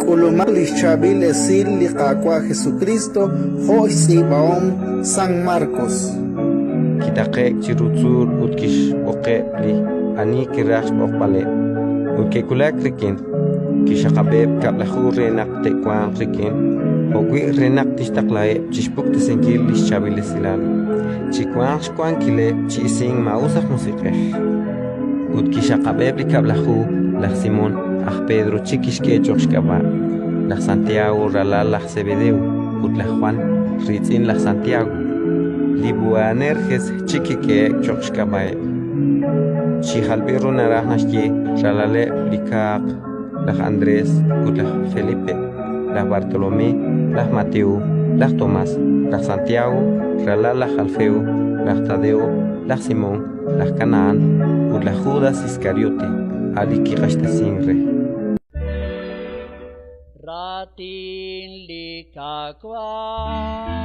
K'ulumaq li xChaab'il Esil li Qaawa' Jesukriist jo' xtz'iib'ahom San Markos. Kitaqe'k chiru tzuul ut kixb'oqeb' li ani kiraj xb'oqb'aleb', ut ke'wulak rik'in. Kixxaqab'eb' 10 re naq te'wanq rik'in, jo'wi' re naq tixtaqlaheb' chi xpuktesinkil li xChaab'il Esilal, chi wanq xwankileb' chi isink maa'us aj musiq'ej. Ut kixxaqab'eb' li 10, laj Simón, aj Pedro chik kixk'e cho'q xk'ab'a', laj Santiago, ralal laj Sebedeo, ut laj Jwan, riitz'in laj Santiago, li Boanerges chik kik'ehe'k cho'q xk'ab'a'eb'. Chi jalb'il ru naraj naxye ralaleb' li kaaq, laj Andrés ut laj Felipe, laj Bartolomé, laj Mateo, laj Tomás, laj Santiago, ralal laj Alfeo, laj Tadeo, laj Simón, laj Kanahán ut laj Judas Iskariote, a' li kiq'axtesink re. Raatin li Qaawa'.